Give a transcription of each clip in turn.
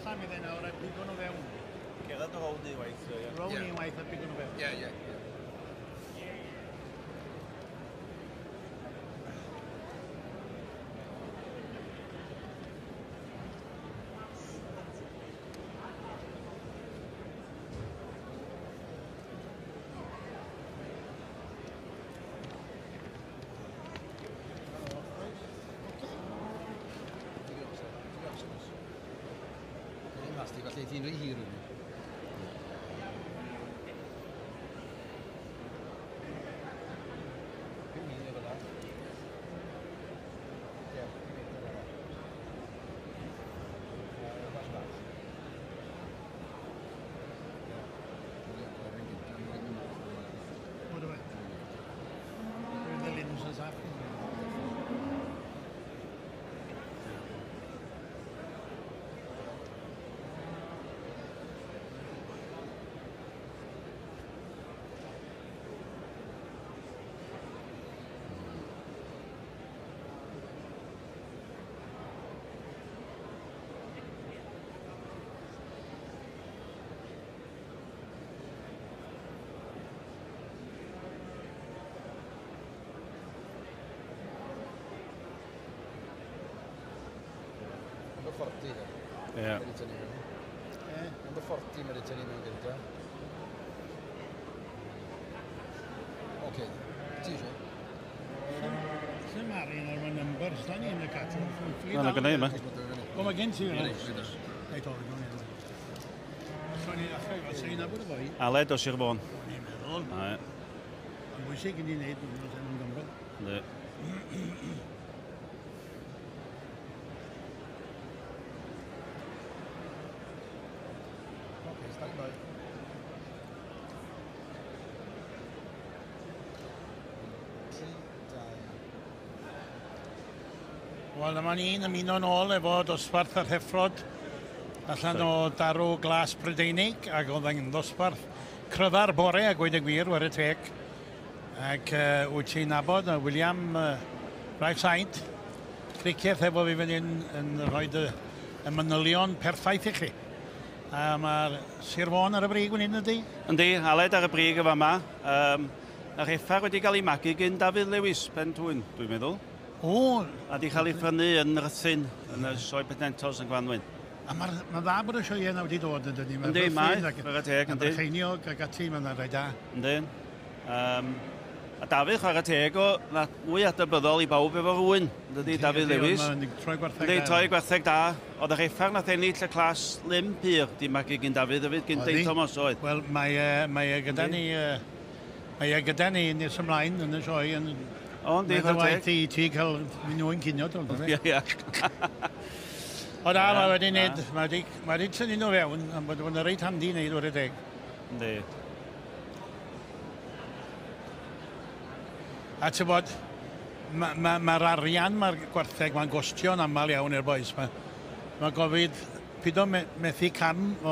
allan fydd e nawr a pigo nhw fewn. Cerdded rownd unwaith. Rownd unwaith a pigo nhw fewn. Ie, ie. Felly ti'n rhy hir yn. Number 40. Ie. Number 40 mae wedi tynnu mewn gyda. Oce, ti eisiau? Lle mae'r un o'r numbers da ni yn y catol? Na, na, gyda i yma. O, mae gen ti yna. Reit, o, dwi'n meddwl. So ni'n ddechrau, fel sy'n nabod y boi. Aled o Sir Fôn. Ni'n meddwl. Ae. Mae'n bwysig i ni wneud nhw'n nhw'n Gymro. Yndi. Oce, stand by. 3, 2. Wel, dyma ni'n ymuno nôl efo dosbarth yr heffrod allan o darw glas Prydeinig, ac oedd yn ddosbarth cryfa'r bore a gweud y gwir, ware teg. Ac wyt ti'n nabod William Rife Saint, Cricieth efo fi fan hyn yn rhoi y manylion perffaith i chi. A mae'r Sir Fôn ar y brig fan hyn ydy? Yndi, Aled ar y brig y fama. Yr heffar wedi cael ei magu gyn Dafydd Lewis, Pen Twyn, dwi'n meddwl. O! A di cael ei phrynu yn Rhuthun, yn y sioe Penentos yn Gwanwyn. A mae'n dda bod y sioe yna wedi dod yn dydi? Yndi, mae, chwarae teg, yndi. A Brycheiniog ac ati, mae'n rhai da. Yndi. A Dafydd, chwarae teg, o, na mwy adnabyddol i bawb efo rhywun, dydy Dafydd Lewis. Troi gwartheg da. Yndi, troi gwartheg da. Oedd yr effar nath ennill y clas lim pur, di magu gyn Dafydd hefyd, gyn Dave Thomas oedd. Wel, mae gyda ni, mae gyda ni nes ymlaen yn y sioe yn... O, yndi, chwarae teg. I ti cael nhw'n cinio, dwi'n meddwl. Ie, ie. O na, mae wedi wneud, mae wedi tynnu nhw fewn, ond bod yn reit handi i wneud, ware teg. Yndi. A ti'n bod, mae'r arian, mae'r gwartheg, mae'n gostio'n aml iawn i'r bois. Mae gofid, pido methu cam o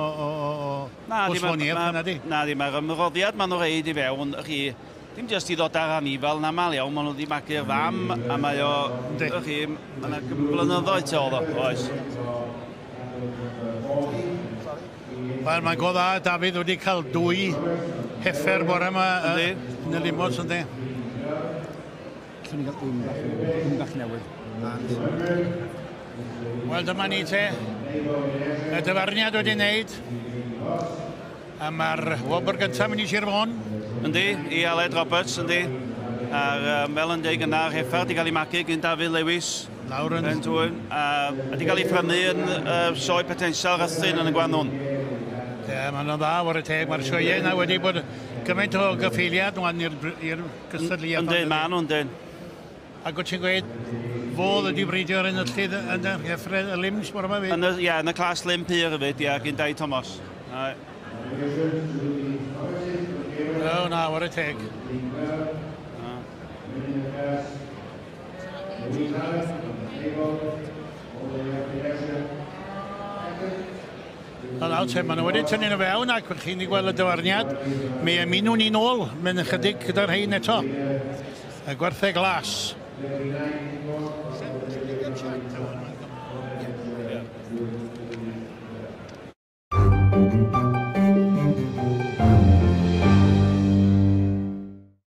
bwsfoniaeth yna di. Na di, mae'r ymroddiad maen nhw'n reid i fewn, chi, dim jyst i ddod ar anifal yn aml iawn, maen nhw wedi magu'r fam, a mae o, chi, mae yna blynyddoedd te oedd o, oes. Wel, mae'n go dda, Dafydd wedi cael 2 heffer bore yma yn y limos, yndi. Allwn ni gael un bach newydd. Wel, dyma ni te. Y dyfarniad wedi wneud. A mae'r wobr gyntaf mynd i Sir Fôn. Yndi, i Aled Roberts, yndi. A'r fel yn dweud gynnar, heffer wedi cael ei magu gyn Dafydd Lewis. Lawr yn... Yn Twyn. A wedi cael ei phrynu yn sioe potensial Rhuthun yn y Gwanwyn. Ie, mae'n dda, ware teg. Mae'r sioeau yna wedi bod gymaint o gyffeiliad wan i'r gystadleuaeth. Yndi, maen nhw'n dyn. Ac wyt ti'n gweud, fodd ydi breidio ar enillydd yn y heffre y lims bore yma fyd? Ie, yn y clas lim pur hefyd, ie, gyn Dai Thomas. O, na, ware teg. Wel, nawr te, maen nhw wedi tynnu nhw fewn ac chi'n gweld y dyfarniad. Mi ymunwn ni nôl mewn ychydig gyda'r rhain eto. Y gwartheg glas.